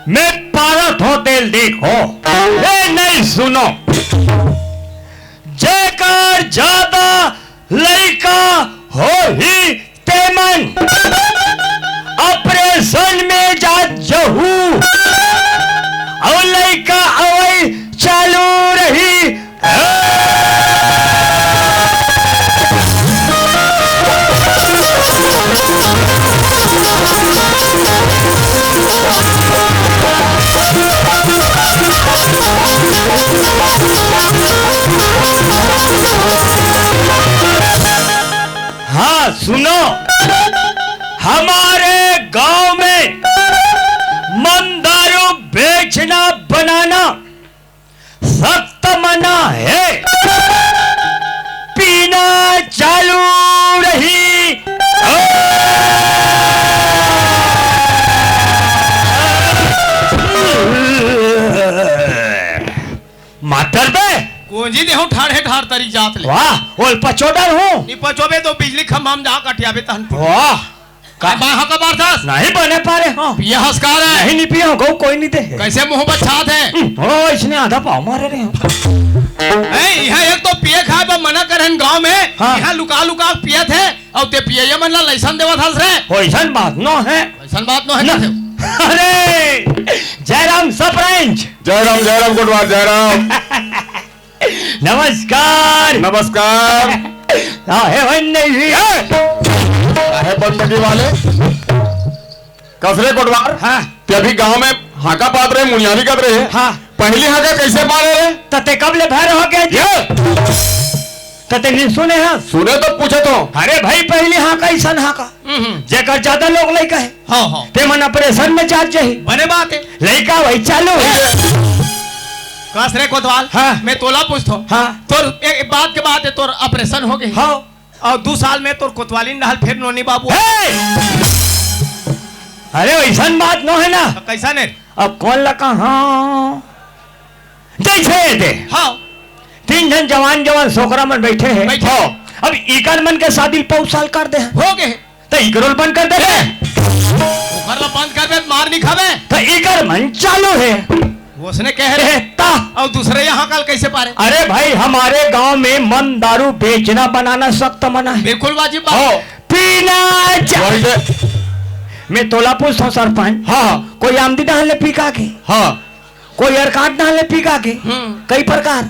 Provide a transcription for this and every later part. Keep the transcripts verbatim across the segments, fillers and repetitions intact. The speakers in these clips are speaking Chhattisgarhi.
मैं पारत हों तेला देखो, ए नहीं सुनो। जेकर जादा लइका होही तेमन ऑपरेशन में जात जहू, अउ लइका अवई चालू रही। हाँ, सुनो, हमारे गांव में मंदारू बेचना बनाना सख्त मना है, पीना चालू रही। मातर बे। कोंजी देहूं ठाढ़े ठाढ़ तरी जात ले। वाह, ओल पचोडर हूँ। नी पचोबे तो बिजली खंभा में जा कटियाबे तहन। वाह। का? बाहा का बार दास? नहीं बने पारे हो। पिया हंस का रहे? नहीं, नहीं पिया हो, गऊ कोई नहीं दे। कैसे मुंह बछात है? हम्म, ओ, इसने आधा पाव मारे रहे हो। ए, यहाँ एक तो पिए खाए पर मना करन गांव में, हाँ। यहाँ लुका लुका पियत है, अउ ते पिए ये मन ला लाइसेंस देवत हस रे। वैसन बात नो है। वैसन बात नो है ना। कैसे? अरे, जयराम सरपंच। जयराम, जयराम कोटवार, जयराम। नमस्कार। नमस्कार। काहे बन नहीं? ए! काहे बंदगी वाले? कसरे कोटवार? हाँ। ते अभी गांव में हाका पात रहे, मुनियारी करत रहे। हाँ। पहली हाका कैसे पारे रे? त ते कब ले भर हो गया जी? ये! त ते नहीं सुने हैं? सुने तो पूछे तो। अरे भाई, पहली हाका ऐसन हाका। हम्म। जेकर ज्यादा लोग लइका है। हाँ, हाँ। ते मन ऑपरेशन में जात जाही। बने बात है। लइका वही चालू है। कस रे कोतवाल, हाँ। मैं तोला पूछथो। हाँ। तोर एक बात के बात है, तोर ऑपरेशन हो गई। हाँ। अउ दू साल में तोर कोतवाली नहल फेर नोनी बाबू। हे! अरे, वैसन बात नो है ना। तो कैसा ने? अब कौन लगा? हाँ। जैसे दे। हाँ। तीन झन जवान, जवान सोकरा मन बैठे हैं। बैठे। हाँ। अब इकर मन के शादी पाँच साल कर दे हैं। हो गए। त इकरो ल बंद कर दे। ए! ओकर ला बंद करबे त मार नहीं खाबे। त इकर मन चालू है। उसने कह रहे। ए, ता। और दूसरे यहाँ काल कैसे पारे? अरे भाई, हमारे गांव में मन दारू बेचना बनाना सख्त मना है। बिल्कुल वाजिब बात। हो, पीना चा-, वही से। मैं तोला पूछता हूँ सरपंच। हाँ। कोई आमदी डहान ले पी का के? हाँ। कोई अरकाट डहान ले पी का के? हम्म। कई प्रकार।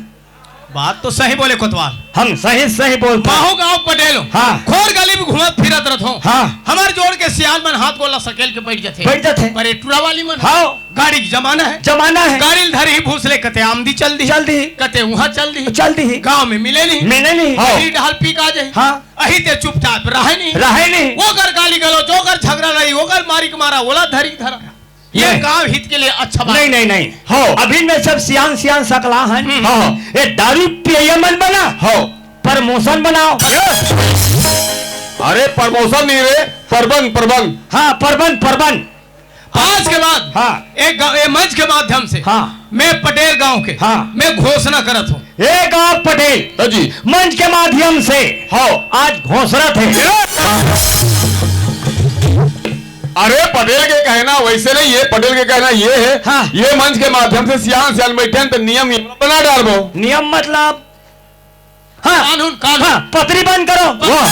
बात तो सही बोले कोतवाल। हम सही, सही बोलता। माहो गांव पटेल हो। हाँ। खोर गली में घूमत फिरत रहत हो। हाँ। हमार जोड़ के सियान मन हाथ गोला सकेल के बैठ जाथे। बैठ जाथे। पर ये टूरा वाली मन हाँ। गाड़ी के जमाना है। जमाना है। गाड़ी ल धरी ही भूस ले, कते आमदी चल दी। चल दी। कते उहाँ चल दी। चल दी। गांव में मिले नहीं। मिले नहीं। हाँ। अही डहाल पी का जाए। हाँ। अही ते चुपचाप रहे नहीं। रहे नहीं। वो कर गाली गलो, जो कर झगड़ा लड़ी, वो कर मारी के मारा, ओला धरी के धरा। ये नहीं। गांव हित के लिए अच्छा बात। नहीं, नहीं, नहीं। हो। अभी में सब सियान, सियान सकला हन। हम्म। हाँ। ये दारू पिए मन बना। हो। प्रमोशन बनाओ। अरे प्रमोशन नहीं रे, परबन, परबन। हाँ, परबन, परबन। आज के बाद हाँ। एक गांव, ये मंच के माध्यम से हाँ। मैं पटेल गांव के हाँ। मैं घोषणा करत हूँ। ए गांव पटेल हाँ जी। मंच के माध्यम से हाँ। आज घोषणा थे। अरे पटेल के कहना वैसे नहीं, ये पटेल के कहना ये है, हाँ। ये मंच के माध्यम से सियान सियान बैठे हैं तो नियम नियम बना डालबो। नियम मतलब? हाँ। कानून, कानून। हाँ, पतरी बंद करो। वाह।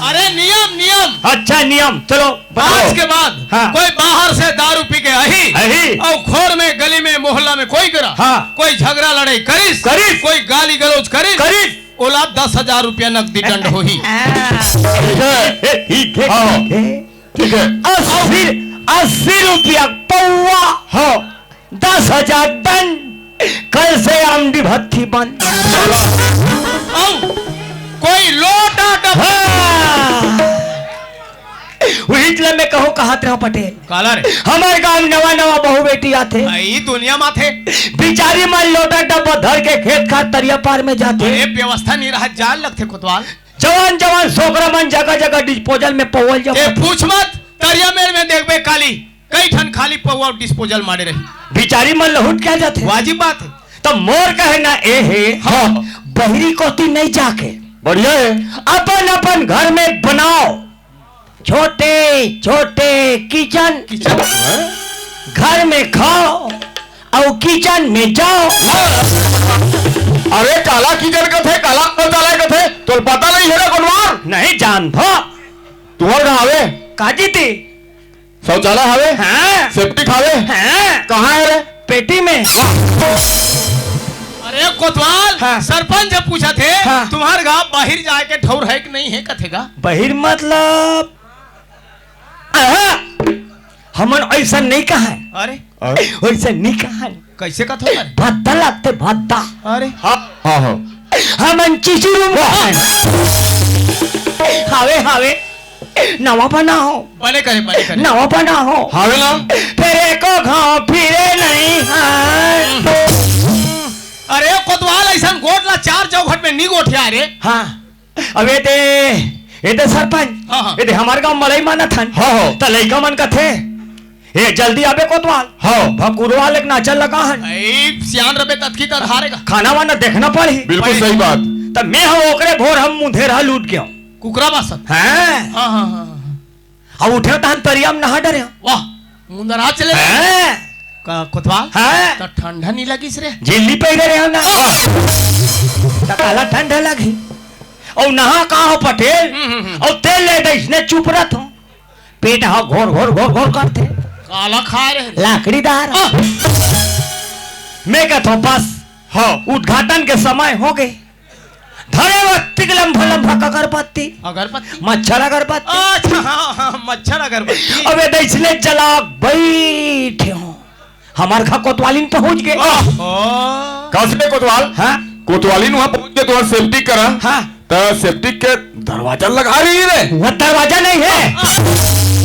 अरे नियम, नियम। अच्छा नियम, चलो बताओ। आज के बाद हाँ। कोई बाहर से दारू पी के आही, आही। और खोर में, गली में, मोहल्ला में कोई करा, हाँ। कोई झगड़ा लड़ाई करिस, करिस। कोई गाली गलौज करिस, करिस। ओला दस हजार रुपया नकदी दंड होही। ठीक है। ए, ठीक है, हाँ। ठीक है। ठीक है। अस्सी, अस्सी रुपया पौवा। हाँ। दस हजार दंड, कल से आमदी भट्टी बंद। अउ कोई लोटा डब- हाँ। उहिच ले मैं कहूँ, कहत रहो पटेल। काला रे? हमारे गांव नवा नवा बहू बेटी आथे। ई दुनिया में आथे। बिचारी मन लोटा डब्बा धर के खेत खार तरिया पार में जाथे। अरे व्यवस्था नहीं रहा, जाल लगथे कोतवाल। जवान जवान सोकरा मन जगह जगह डिस्पोजल में पौवल जाथे। ए, पूछ मत, तरिया मेर में देखबे काली, कई ठन खाली पौवा डिस्पोजल मारे रही। बिचारी मन लहुट क्या जाथे? वाजिब बात है। तो मोर कहना ए है, हाँ। बहरी कोती नहीं जाके बढ़िया है। अपन अपन घर में बनाओ छोटे छोटे किचन। किचन? हाँ? घर में खाओ अउ किचन में जाओ। अरे काला किचन कथे, काला शौचालय कथे, तोला पता नहीं हे रे कोटवाल? नहीं जानथों। तुंहर घर हवे? काजी ती? शौचालय हवे? हाँ। सेप्टिक हवे? हाँ। कहाँ हे रे? पेटी में। अरे कोतवाल, हाँ। सरपंच ह पूछत हे, हाँ। तुम्हर घर बाहिर जाए के ठउर हे कि नहीं हे कथे गा? बाहिर मतलब? अहा, हमन अइसन नइ कहन। अरे? अरे? अइसन नइ कहन। कइसे कथो अरे? भद्दा लागथे, भद्दा। अरे? हाँ, हाँ, हाँ। हमन चीची रूम कहन। हावे, हावे। नवा बना हो। बने करे, बने करे। नवा बना हो। हावे ना? फेर एको घांव फिरे नइ हन। अरे कोतवाल, अइसन गोठ ला चार चौखट में नी गोठिया रे। हाँ। अब ए दे, ए दे सरपंच, हाँ, हाँ। ए दे हमर गांव मड़ई मानत हन। हाँ, हाँ। त लइका मन कथे, "ए जल्दी आबे कोतवाल।" हाँ। भकुरवा ले के नाचा लगा हन। ए, सियान रबे ततकी त धारेगा। खाना वाना देखना पड़ही। बिल्कुल पड़ही। सही बात। त मैं ह ओकरे भोर हम मुंधेरहा लूट गेंव। कुकरा बासन। हाँ। हाँ, हाँ, हाँ, हाँ। अब उठेंव तहन तरिया में नहा डरेंव। वाह, मुंदरहा चले। हाँ। का कोतवाल? हाँ। त ठंडा नी लगिस रे? झिल्ली पहिरे रहेंव ना। त काला ठंडा लगही। अउ नहा का हो पटेल? हम्म, हम्म, हम्म। अउ तेल ले दइस ने चुप रथों। पेट ह घोर घोर घोर घोर करथे। काला खाए रहे? लाकड़ीदार। हाँ। मैं कथों बस। हाँ। उद्घाटन के समय होगे। धरे वत्ती के लंबा लंबा अगरबत्ती। अगरबत्ती? मच्छर अगरबत्ती। अच्छा, हाँ, हाँ, मच्छर अगरबत्ती। अबे दइसने जला बइठे हों। हमर घर कोतवालिन पहुंच गे। ओहो। कस बे कोतवाल? हाँ? कोतवालिन उहाँ पहुंच गे, तुंहर सेप्टिक करा। हाँ। त सेप्टिक के दरवाजा लगा रही रे। वो दरवाजा नहीं हे। हाँ।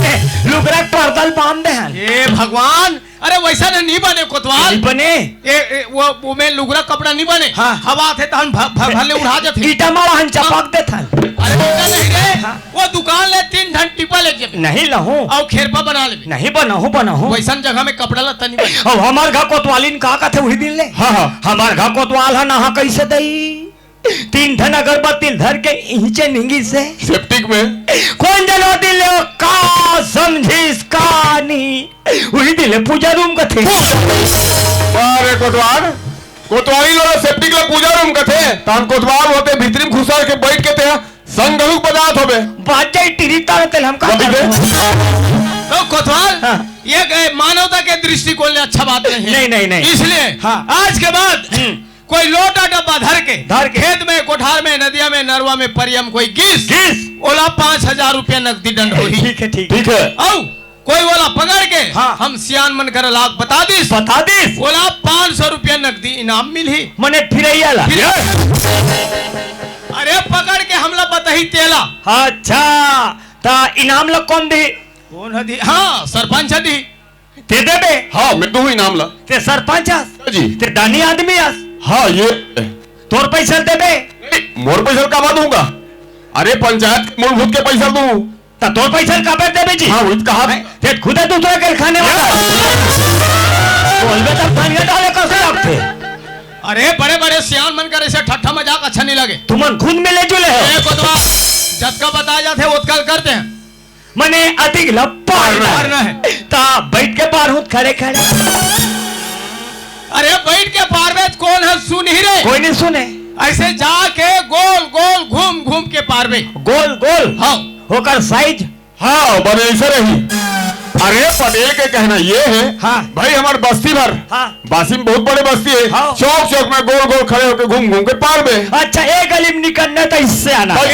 ए, लुगरा के पर्दा ल बांध दे हन। ए भगवान, अरे वइसन नी बने कोतवाल। नी बने? ए, ए, वो, वो में लुगरा कपड़ा नी बने। हाँ। हवा आथे तहन भ-, भ-, भले उड़ा जाथे। ईटा मारा हन चपक देथन। अरे ईटा नहीं रे। हाँ। वो दुकान ले तीन ठन टीपा ले जेबे। नहीं लहूं। अउ खेरपा बना लेबे। नहीं बनाहूं, बनाहूं। वइसन जगह में कपड़ा लत्ता नी बने। अब हमर घर कोतवालिन का कथे उही दिन ले। हाँ, हाँ। हमर घर कोतवाल ह नहा कइसे दई। तीन ठन अगरबत्ती धर के इहिंचे निंगिस हे। सेप्टिक में। कोन जनो दिन ले ओ का समझिस का नी। उही दिन ले पूजा रूम कथे। अरे कोतवाल, कोतवाली लोग सेप्टिक ला पूजा रूम कथे, तहन कोतवाल होते भीतरी में घुसर के बइठ के तेहा संग घलुक बजात होबे। बाज जाई टिरी तार तेल हम का कथी बे? करबो? तो कोतवाल, हाँ। ये, ए, मानवता के दृष्टिकोण ले अच्छा बात नहीं है। नहीं, नहीं, नहीं। इसलिए हाँ। आज के बाद हम्म। कोई लोटा डब्बा धर के, धर के। खेत में, कोठार में, नदिया में, नरवा में, परिया में कोई गिस, गिस। ओला पाँच हजार रुपया नकदी दंड होही। ठीक है, ठीक। ठीक है। अउ कोई ओला पकड़ के, हाँ। हम सियान मन करा लाग बता दिस, बता दिस। ओला पाँच सौ रुपया नकदी इनाम मिलही। मने फिरैया ला। फिर-, अरे पकड़ के हमला बताही तेला। अच्छा, त इनाम ला कोन दी? कोन ह दी? हाँ, सरपंच ह दी। ते देबे? हाँ, मैं दूँ इनाम ला। ते सरपंच अस? जी। ते दानी आदमी अस? हाँ, ये। तोर पैसा देबे? नहीं, मोर पैसा काबर दूंगा? अरे, पंचायत के मूलभूत के पैसा दूँ। त तोर पैसा काबर देबे जी? हाँ, वही तो कहा। नहीं, ते खुदे दूसरा के खाने वाला। बोलबे तब धनिया डाले कैसे लगथे? अरे, बड़े-बड़े सियान मन करे से ठट्ठा मजाक अच्छा नहीं लगे। तुमन खुद मिले जुले हो। ए, कोतवाल, जतका बताया जाथे, ओतका ल करते हैं। मने अतिक ल पारना हे। पारना हे। त बइठ के पारहूं खड़े खड़े। अरे बइठ के पारबे त कोन ह सुनही रे? कोई नहीं सुने। अइसे जाके गोल गोल घूम घूम के पारबे। गोल गोल? हाँ। ओकर साइज? हाँ, बने अइसे रही। अरे पटेल के कहना ये हे, हाँ। भाई हमर बस्ती भर, हाँ। बासी में बहुत बड़े बस्ती हे, हाँ। चौक चौक में गोल गोल खड़े होके घूम घूम के पारबे। अच्छा, एक गली में निकलना त इससे आना। बस।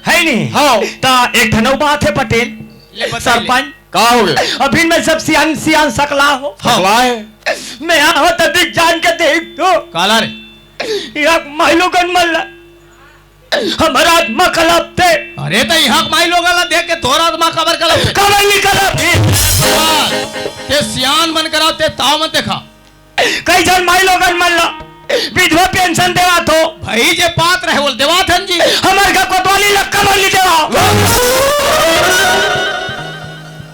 हे नहीं? हाँ। त एक ठन अउ बात हे पटेल, ले बता ले। सरपंच। का होगे? अभी मैं सब सियान, सियान सकला हो। सकला हे। मैं आहों त दिख जान के देख तो। काला रे? इहाँ के माईलोगन मन ला हमर आत्मा कलपथे। अरे त इहाँ के माईलोगन ला देख के तोर आत्मा काबर कलपथे? काबर नहीं कलपही? वाह, ते सियान मन करा ते ताव मत देखा। कई झन माईलोगन मन ला विधवा पेंशन देवाथो। भाई जे पात्र हे, ओला देवाथन जी। हमर घर कोतवाली ला काबर नइ देवाव?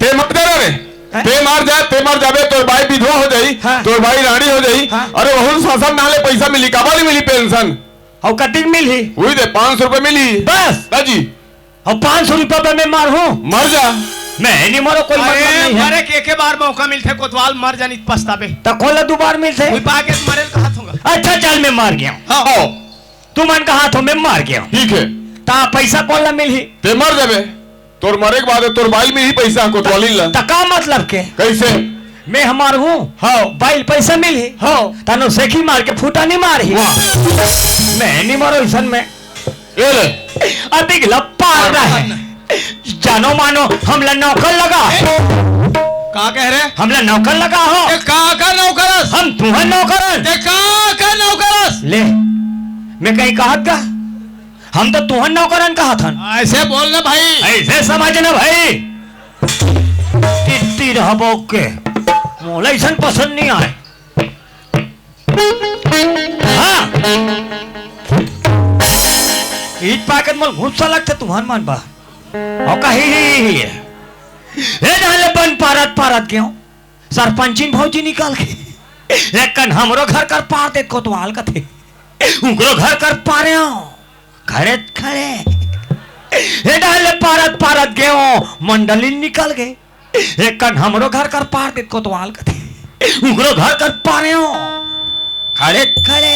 ते मर जा रे। हैं? ते मर जा, ते मर जाबे, तोर बाई विधवा हो जाही, हाँ। तोर बाई रांड़ी हो जाही। हाँ। अरे वहू शासन ना ले पैसा मिलही, काबर नइ मिलही पेंशन? अउ कतिक मिलही? उही दे, पाँच सौ रुपया मिलही। बस? हाँ जी। अउ पाँच सौ रुपया में मरहूं? मर जा। मैं नहीं मरो, कोई मतलब अरे, नहीं है। मरे के एके बार मौका मिलथे, कोतवाल मर जानी त पछताबे। त कोन ला दू बार मिलथे? कोई पाके मरे ल कहा थोंगा। अच्छा, चल, मैं मर गया हूँ। हाँ। आओ, तुमन कहा थो मैं मर गया हूँ। ठीक है। त पैसा कोन ला मिलही? ते मर जाबे। तोर मरे के बाद तोर बाई ल मिलही पैसा, कोतवाली ला। त का मतलब के? कैसे? मैं हमार हूँ। हाँ। बाई ल पैसा मिलही। हाँ। तनो सेखी मार के फूटा नहीं मारही। वाह। मैं नहीं मरो इसन में। ए ले। अभी गिला पार रहे। जानो मानो, हमला नौकर लगा। का कह रहे? हमला नौकर लगा हो। ए, का का नौकरस? हम तुहर नौकरन। ए, का का नौकरस? ले, मैं कहीं कहत का? हम तो तुहर नौकरन कहत हन। ऐसे बोल ना भाई। ऐसे समझ ना भाई। टिट्टी रहबो के। मोला ऐसन पसंद नहीं आए। हाँ। ईट पाके त मोला गुस्सा लगथे तुहर मन बा। अउ कही, ए, जान ले बन पारत पारत गेंव, सरपंचिन भौजी निकल के, एक कन हमरो घर कर पार देत कोतवाल कथे, उकरो घर कर पारेंव। खड़े खड़े। ए डाहर ले पारत पारत गेंव, मंडलिन निकल गे। एक कन हमरो घर कर पार देत कोतवाल कथे, उकरो घर कर पारेंव। खड़े खड़े।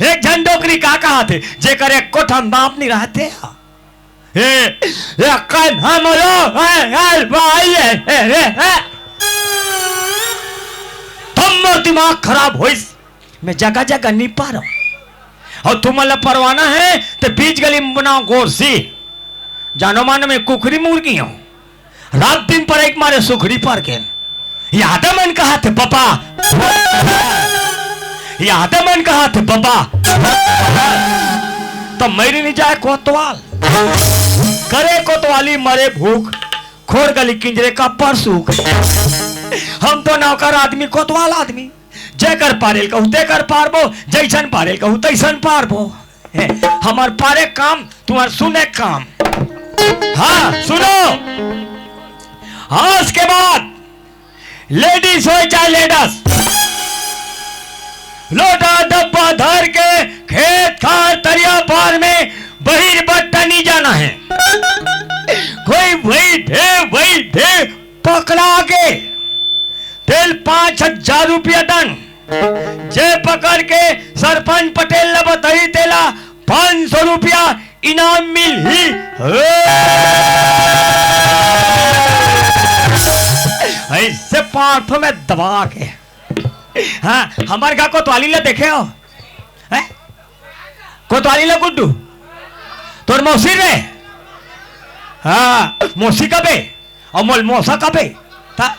एक झन डोकरी का कहत हे, जेकर एको ठन दांत नहीं रहत हे। ए, एक कन हमरो, ए, ए, भाई, ए, ए, ए, ए। तब मोर दिमाग खराब होइस। मैं जगह जगह नहीं पारंव। अउ तुमन ला परवाना हे, त बीच गली में बनाओ गोरसी। जानो मानो मैं कुकरी मुर्गी हूँ। रात दिन परई के मारे सुखड़ी पर के। यादव मन कहत हे बबा। यादव मन कहत हे बबा। त मरि नहीं जाए कोतवाल। करे कोतवाली मरे भूख। खोर गली किंजरे का परसुक। हम तो नौकर आदमी, कोतवाल आदमी। जेकर पारेल कहूँ, तेकर पारबो, जैसन पारेल कहूँ, तैसन पारबो। हे, हमर पारे काम, तुम्हर सुने काम। हाँ, सुनो। आज के बाद लेडीज होय चाहे लेडस, लोटा डब्बा धर के खेत खार तरिया पार में बहिर बट्टा नहीं जाना है। कोई वही थे, वही थे, पकड़ा के तेल पाँच हजार रुपया दन। जे पकड़ के सरपंच पटेल ला बताही, तेला पाँच सौ रुपया इनाम मिलही। ऐसे पाँचों में दबा के। हाँ, हमर गाँव कोतवाली ला देखे हो? हैं? कोतवाली ला गुड्डू? तोर मौसी रे? हाँ, मौसी कबे? अउ मोल मोसा कबे? त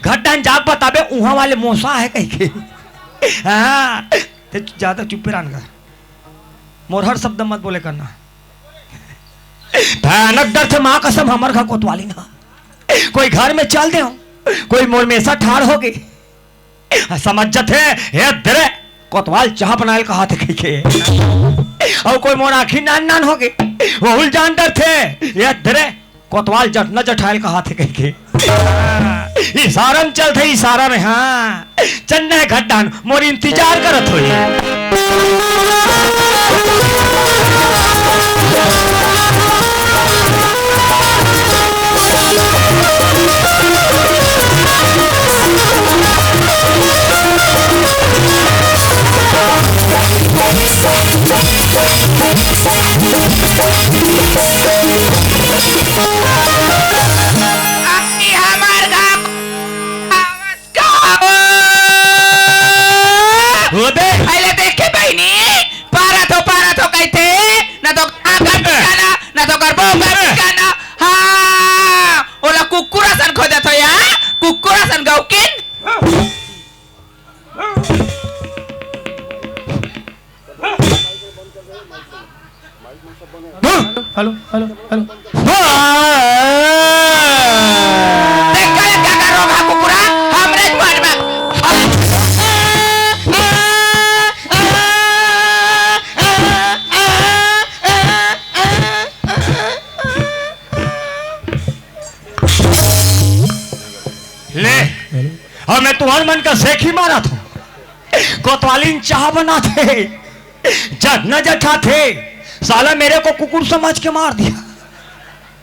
घट्टन जाके बताबे, उहाँ वाले मोसा हे कहिके। हाँ, ते ज्यादा चुप्पे रहन कर। मोर हर शब्द मत बोले करना। भयानक डर थे, माँ कसम, हमर घर कोतवाली ना। कोई घर में चल दे हो, कोई मोर मेसा ठाढ़ हो गई। समझ जथे, ए दरे, कोतवाल चाह बनायल कहाथे कहिके। अउ कोई मोर आँखी नान नान हो गे, वहू ल जान डरथे, ए दरे, कोतवाल जट न जठायल कहाथे कहिके। इशारा में चलथे, इशारा में, हाँ। चन्ना घट्टान मोर इंतजार करत होही। अभी हमर गाँव आवत का? हो दे। अइला देखे बहिनी, पारत हो, पारत हो कहिथे, ना तो आकर ठिकाना, ना तो करबो कर ठिकाना। हाँ, ओला कुकुर असन खोजत हो या, कुकुर असन गौकिन। Hello, hello, hello. देख, का, का, का रोग हा कुकुरा? हमरे मन में। ले, अउ मैं तुहर मन का सेखी मारत हूँ। कोतवालिन चाह बनाथे, जट न जठाथे, साला मेरे को कुकुर समझ के मार दिया।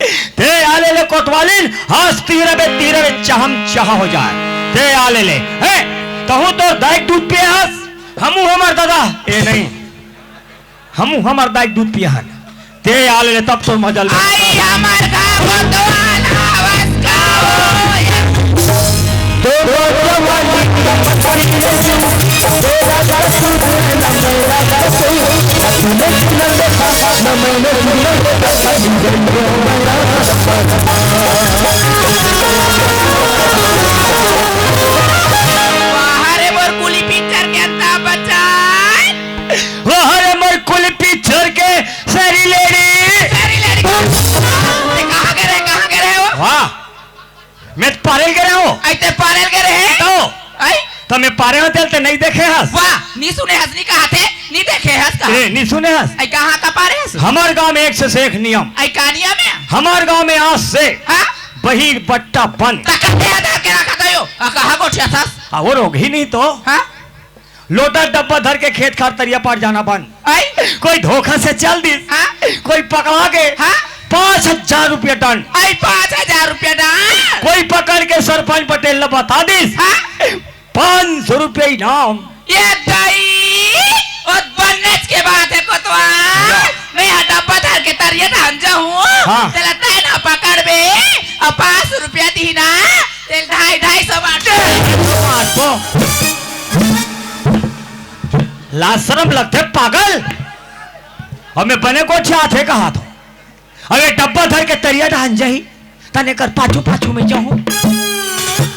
ते आ ले ले कोतवालिन, हंस तीरबे तीरबे चहम चहा हो जाए। ते आ ले ले। हे, तहूं तोर दाई के दूध पिए हस, हमू हमर दादा, ए नहीं, हमू हमर दाई के दूध पिए हन। ते आ ले ले तब तोर मजा ले। आई हमर गाँव कोतवाल हवस का हो। वाह रे मोर कुली पिक्चर के अंता बचाए। वाह रे मोर कुली पिक्चर के सरी लेडी। सरी लेडी। ते कहाँ गे रहे, कहाँ गे रहे हो? वाह। मैं तो पारेल गे रहे हो। आई ते पारेल गे रहे? तो? आई? तो मैं पारे हो तेल ते नहीं देखे हस? वाह, नी सुने हस, नी कहा थे, नी देखे हस का? ए, नी सुने हस? आई कहाँ का पारे हस? हमर गांव में एक से एक नियम। आई का नियम है? हमर गांव में आज से हाँ? बही बट्टा बंद। तक के आधार के रखा था यो। आ कहाँ गोठिया था? आ वो रोग ही नहीं तो। हाँ? लोटा डब्बा धर के खेत खार तरिया पार जाना बंद। आई? कोई धोखा से चल दिस, हाँ? कोई पकड़ा के हाँ? पाँच हजार रुपया दंड। आई पाँच हजार रुपया दंड। कोई पकड़ के सरपंच पटेल ला बता दिस, हाँ? पाँच सौ रुपया इनाम। ये दाई, ओ बन्नेच के बात है कोतवाल। या। मैं हा डब्बा धर के तरिया धान जाऊं। हाँ। तेला तय ना पकड़बे, और पाँच सौ रुपया दी ना, तेल ढाई, ढाई सौ बांट। लाज शरम लगथे पागल। अउ मैं बने गोठियाथे कहा थों। अउ ये डब्बा धर के तरिया डहान जाही, तने कर पाछू पाछू में जाहूं।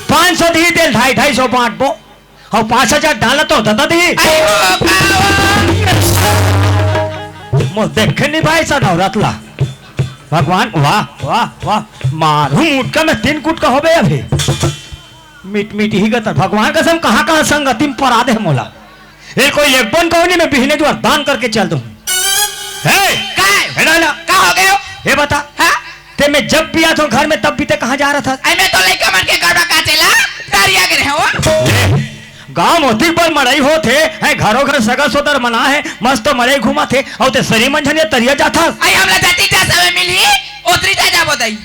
पाँच सौ दी तेल ढाई ढाई सौ बांटबो। अउ पाँच हजार डाला तो ददा दी। मोर देखे नहीं भाई सा नवरत ला। भगवान, वाह, वाह, वाह। मारू मुटका में तीन कुटका होबे अभी। मिट मिट ही गतर। भगवान कसम, कहाँ कहाँ संगति में परा दे मोला। ए, कोई एक बन कहूँ नहीं, मैं बिहने जुआर दान करके चल दूँ। हे! काय? हे ना, ना। का हो गयो? हे बता। हाँ? ते मैं जब भी आथों घर में, तब भी ते कहाँ जा रहा था? अरे मैं तो लइका मन के गरबा काटे ला, तरिया गे रहे हो। ले, गांव होती पर मड़ई होत हे, हैं, घरों घर सगा सोदर मना है, मस्त मड़ई घूमत हे, अउ ते सरी मंझन ये तरिया जाथस। आई हमला जाति जा समय मिली, ओतरी जा जाबो दई।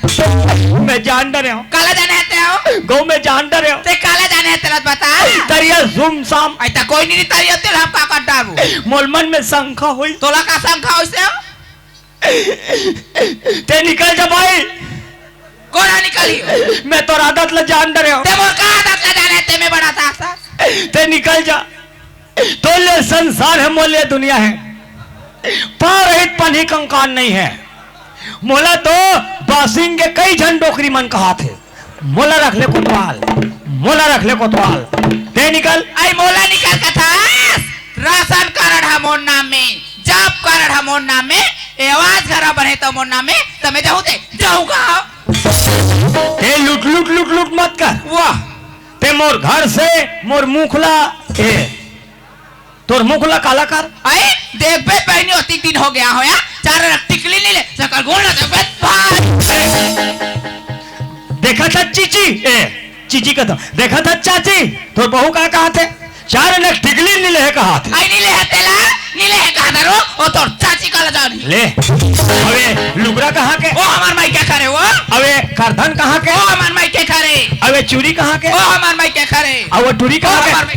मैं जान डरे हूँ। काला जाने हते हो? गौ में जान डरे हूँ। ते काला जाने हते रत बता। तरिया सुमसाम। आई ता कोई नहीं तरिया तेल हम का कर डालू। मोल मन में शंका हुई। तोला का शंका हुई से हो? ते निकल जा भाई। कोना निकली हो? मैं तोर आदत ला जान डरे हूँ। ते मोर का आदत ला जाने ते मैं बड़ा था, था। ते निकल जा। तोले संसार है, मोले दुनिया है। पाँव रहित पनही कंकान नहीं है। मोला तो बासिंग के कई झन डोकरी मन कहाथे। मोला रख ले कोतवाल, मोला रख ले कोतवाल। ते निकल। आई मोला निकल कथस। राशन कारड ह मोर नाम में, जॉब कारड ह मोर नाम में, ए आवास घर ह बने त मोर नाम में, त मैं जाहूं ते जाहूं का? ते लुट लुट लुट लुट मत कर। वाह। ते मोर घर से मोर मुखला ए तोर मुख ला काला कर। आई, देखबे बहिनी, ओतिक दिन हो गया होया, चार रख टिकली नहीं ले, सकल गोड़ ना देखबे, भाई। देखा था चीची, ए, चीची का तो, देखा था चाची, तोर बहू का कहा थे, चार रख टिकली नहीं ले कहा थे। आई नहीं ले है तेला, नहीं ले है कहा था रो, ओ तोर चाची का लजा नहीं। ले, अबे लुगरा कहाँ के? ओ हमार माई के खरे वो। अबे करधन कहाँ के? ओ हमार माई के खरे। अबे चूड़ी कहाँ के? ओ हमार माई के खरे। अब वो टूरी ओ कहाँ के? हमार माई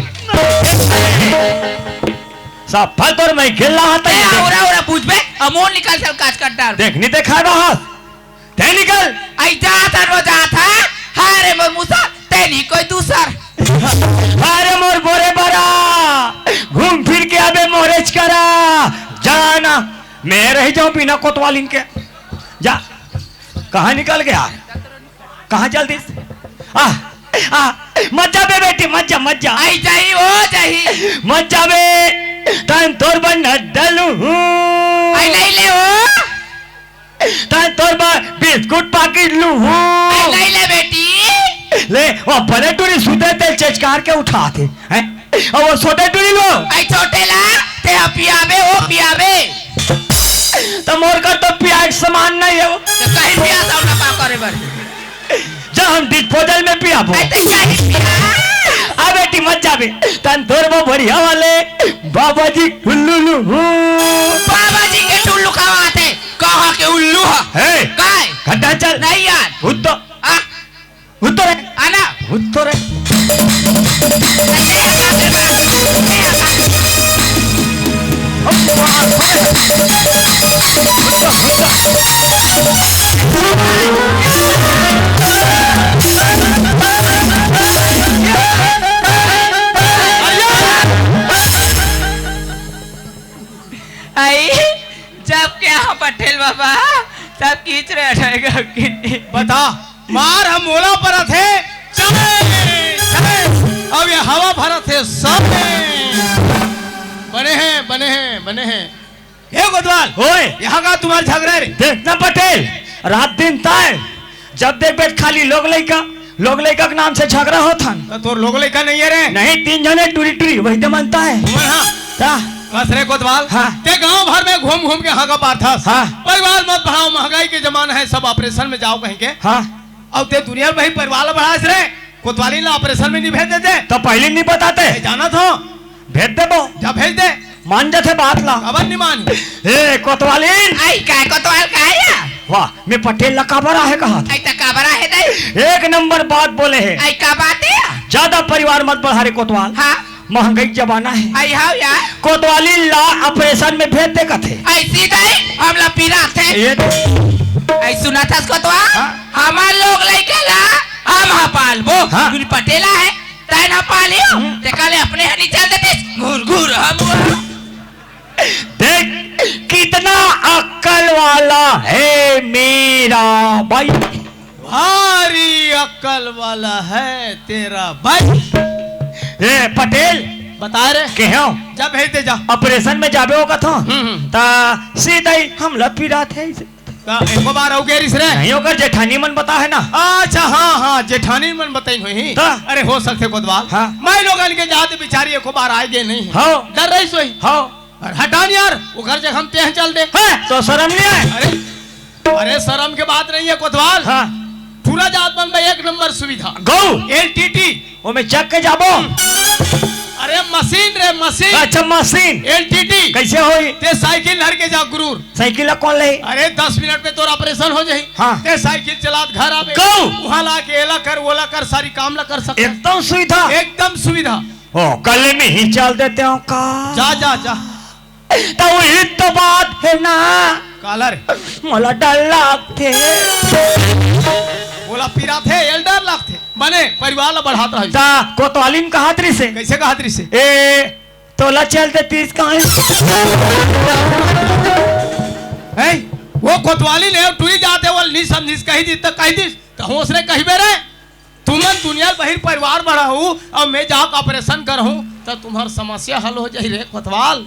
सब फल तोर मैं खेल रहा था ए, ये देख। औरा, औरा, पूछ बे, अमोल निकाल चल काज कर डाल। देख, नहीं देखा रहा। ते निकल। आई जा था, रो जा था। हाय रे मोर मुसा, ते नहीं कोई दूसर। अरे मोर बोरे बरा, घूम फिर के अबे मोरेच करा। जाना, मैं रह जाऊं बिना कोतवालिन के। जा, कहाँ निकल गया? कहाँ चल दिस? आ, आ, मत जा बे बेटी, मत जा, मत जा। आई जाही, ओ जाही। मत जा बे, तन तोर बर नड्डा लूहूँ। आई नहीं ले ओ। तन तोर बर बिस्कुट पाकिट लूहूँ। आई नहीं ले बेटी। ले, वो बड़े टूरी सुते ते चेचकार के उठाथे, हैं? अउ वो छोटे टूरी लो। आई छोटे ला, ते ह पियाबे, ओ पियाबे। त मोर कर तो पियाए के समान नहीं है वो। तो कहीं पिया था ना का करे बर। जा हम डिस्पोजल में पियाबो। आई ते कहीं पिया। आ बेटी मत जाबे। तन तोर वो बढ़िया वाले बाबा जी टुल्लू लूहूँ। बाबा जी के टुल्लू खावा थे। का हाँ, के उल्लू हा। हे। काय? गड्ढा चल। नहीं यार। उत्तर। आ? उत्तर है। आना। उत्तर है। आई, जब के हाँ पटेल बाबा, सब कीच रे हटेगा कि नहीं? बता, मार हम ओला परत हे, चले, चले, अब ये हवा भरत हे, साले। बने हैं, बने हैं, बने हैं। हे कोतवाल, ओए। यहाँ का तुम्हारा झगड़ा रे? देख ना पटेल, रात दिन ताय, जब देख बेट खाली लोग लइका, लोग लइका के नाम से झगड़ा होत हन। तो तोर लोग लइका नहीं है रे? नहीं, तीन जने टूरी टूरी, वही तो मनता है। तुम्हारा? का? कस रे कोतवाल, हाँ। ते गांव भर में घूम घूम के हाँका पारथस। हाँ। परिवार मत बढ़ाओ, महंगाई के जमाना है, सब ऑपरेशन में जाओ कहीं के। हाँ। अब ते दुनिया में ही परिवार बढ़ास रे, कोतवाली ला ऑपरेशन में नहीं भेज देते। तो पहले नहीं बताते। ए, जाना था। भेज देबो। जा भेज दे। मान जाथे बात ला। काबर नहीं मान? ए, कोतवालिन। आई, काय कोतवाल काय या? वाह, मैं पटेल ला काबर आहे कहा था। आई, त काबर आहे दई? एक नंबर बात बोले हे। आई, का बात है? ज्यादा परिवार मत बढ़ा रे कोतवाल। हाँ। महंगाई के जमाना है। आई, हाँ यार। कोतवालिन ला ऑपरेशन में भेज दे कथे। ऐसी दई, हमला पीरा थे। ये आई, सुना था कोतवाल? हाँ। हमार लोग लइका ला, हम हा पालबो। हाँ। तुम पटेला है, तैं ना पालियो, हम्म। तेका ले अपने हनी चल देतिस, घूर घूर हम हुआ। देख, कितना अक्कल वाला है मेरा भाई। भारी अक्कल वाला है तेरा भाई। ए, पटेल। बता रे। के हो? जा भेज दे, जा। ऑपरेशन में जाबे हो कथो? हम्म, हम्म। ता सीधा ही हमला पीरा थे इसे। त एको बार अउ गे रिस रे? नहीं, ओकर जेठानी मन बता है ना। अच्छा, हाँ, हाँ, जेठानी मन बताइन होही। त? अरे, हो सकथे कोतवाल। हाँ। मैं लोगन के जात बिचारी एको बार आए गे नहीं है। हाँ। डर रहिस होही। हाँ। अउ हटा न यार, ओकर जगह में तेह चल दे। हैं? तो शरम नहीं आए? अरे, अरे, शरम के बात नहीं है कोतवाल। हाँ। पूरा जात मन में एक नंबर सुविधा। गऊ? एलटीटी। ओमे चक के जाबो? अरे मशीन रे, मशीन। अच्छा, मशीन। एलटीटी। कैसे होई? ते साइकिल धर के जा, गुरूर। साइकिल ला कौन ले? अरे दस मिनट में तोर ऑपरेशन हो जाही। हाँ। ते साइकिल चलात घर आबे। गऊ। उहाँ ला के एला कर, ओला कर, सारी काम ला कर सकत। एकदम सुविधा। एकदम सुविधा। ओ, कल में ही चल देते हो का? जा, जा, जा। त उही तो बात हे ना। काला रे? मोला डर लागथे। मोला पिराथे, एल डर लागथे। बने, परिवार ला बढ़ात रहिस। त कोतवालिन कहत रिसे। कैसे कहत रिसे? ए, तोला चल देतिस काहे? हैं? वो कोतवालिन हे, टूरी जात हे, वो नहीं समझिस, कही दिस त कही दिस। त होस रे कहिबे रे। तुमन दुनिया बहिर परिवार बढ़ाहू अउ मैं जाके ऑपरेशन करहूँ त तुम्हार समस्या हल हो जाही रे कोतवाल।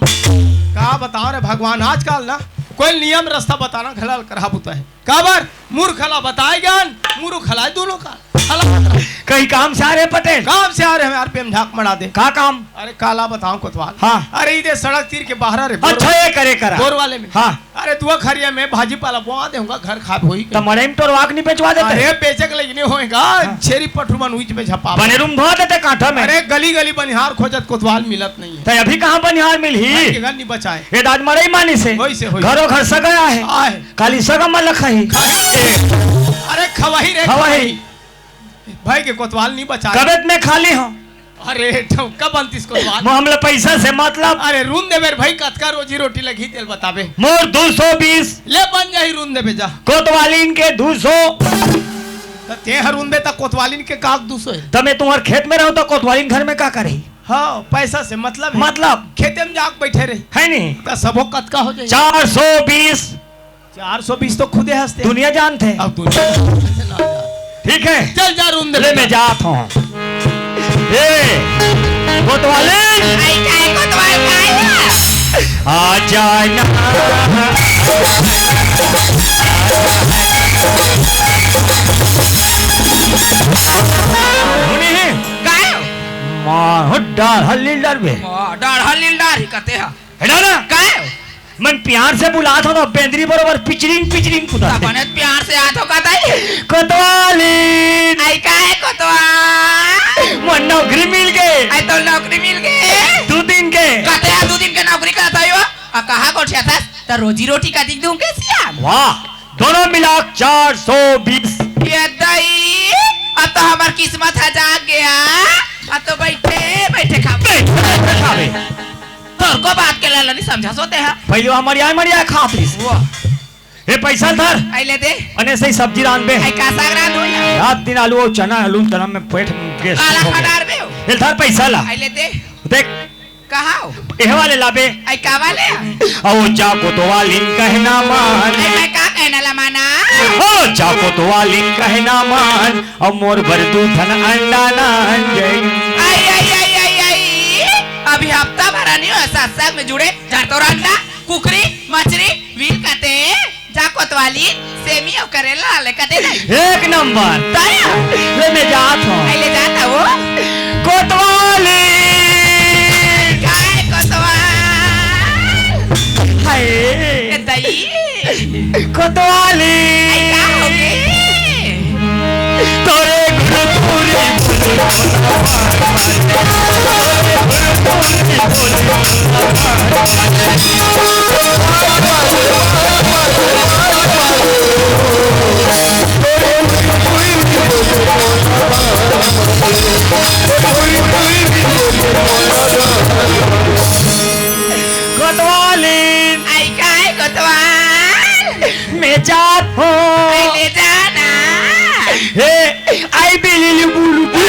का बताओ रे भगवान, आजकल ना कोई नियम रास्ता बताना घला ल करहा बुता है। काबर? मूर्ख ला बताए ज्ञान, मूर्ख ला दोनों का हला बता। कहीं काम से आ रहे पटेल? काम से आ रहे हैं यार, पेम झाक मड़ा दे। का काम? अरे काला बताओ कोतवाल। हाँ। अरे इधर सड़क तीर के बाहर रे बोर-, अच्छा, ये करे करा। बोर वाले में। हाँ। अरे दुआ खरिया में भाजी पाला बोआ देहूँगा, घर खाब होई। त मड़ई में टोरवा के नहीं बेचवा देते? अरे बेचे के लइक नहीं होएगा, हाँ। छेरी पठरू मन उइच में झपा। बने रूम धो देते कांठा में। अरे गली गली बनिहार खोजत कोतवाल मिलत नहीं है। त अभी कहाँ बनिहार मिलही? भाई के घर नहीं बचाए। ये दाज मड़ई मानी से। होई से होई। घरो घर सगा आहे। आहे। काली सगा मन ल खाही। खाही। अरे खवाही रे खवाही। भाई के कोतवाल नहीं बचाए। कबे त मैं खाली हूँ। अरे, ठौका बनतिस कोतवाल। मामला पैसा से मतलब। अरे, रूम देबे रे भाई, कतका रोजी रोटी लगही, तेल बताबे। मोर दू सौ बीस। ले बन जाही, रूम देबे जा। कोतवालिन के दू सौ। त ते हर रूम दे, त कोतवालिन के का दू सौ है? त मैं तुम्हार खेत में रहूं, त कोतवालिन घर में का करही? हाँ, पैसा से मतलब है। मतलब? खेते में जाके बैठे रही। है नहीं? त सबो कतका हो जाही? चार सौ बीस। चार सौ बीस तो खुदे हंसते हैं। दुनिया जानते हैं। अब दुनिया ठीक है। चल जा रूम दे ले, बेटा। मैं जात हूँ। ए, कोतवालिन। आई, काय कोतवाल, काय ना? आ जाना। सुनी? काय? माँ, हो डाढ़ा लील डारबे। माँ, डाढ़ा लील डार ही कहते हैं। हटा ना। काय? मन प्यार से बुलात हो ना, बेंदरी बरोबर पिचरिंग पिचरिंग कुदाथे। बने प्यार से आत हो का ताई? कोतवालिन। आई काय कोतवाल? मोर नौकरी मिल गे। आई तोर नौकरी मिल गे। दू दिन के। कते आ दू दिन के नौकरी करत हयो? आ कहाँ गोठियाथस? त रोजी रोटी का दिख दूं के सियान? वाह, दोनों मिला चार सौ बीस। ये दई, अब तो हमर किस्मत ह जाग गया। अब तो बैठे बैठे खाबे। बैठे बैठे खाबे। तोर को बात के लाला नहीं समझा सोते हैं। पहले हमर यार मरिया खात रहिस। वाह। ए, पैसा धर। आई ले दे। अने सही सब्जी रांध बे। आई का साग रांध हो या? रात दिन आलू और चना, आलू चना में पेट गैस काला हो गया। खा डार बे हो। ए, धर पैसा ला। आई ले दे। देख। कहा हो? एह वाले ला बे। आई का वाले? ओ जा कोतवालिन कहना मान। आई मैं का कहना ला माना? ओ जा कोतवालिन कहना मान। अब मोर बर दू ठन अंडा ना जाए। आई, आई, आई, आई, आई। अभी हफ्ता भर नहीं हो सत्संग में जुड़े। जर तोर अंडा, कुकरी, मछरी, वील कते, जा कोतवाली, सेमी अउ करेला ले कते नहीं। एक नंबर। दया। ले मैं जात हूँ। आई ले जाता वो। कोतवाली। काय कोतवाल? हाय। ए दई। कोतवाली। आई का हो गे? तोरे गुरु तोरे कोतवाली। आई काय कोतवाल? मैं जात हूँ। आई ले जाना। हे, आई बेली लुबू लुबू।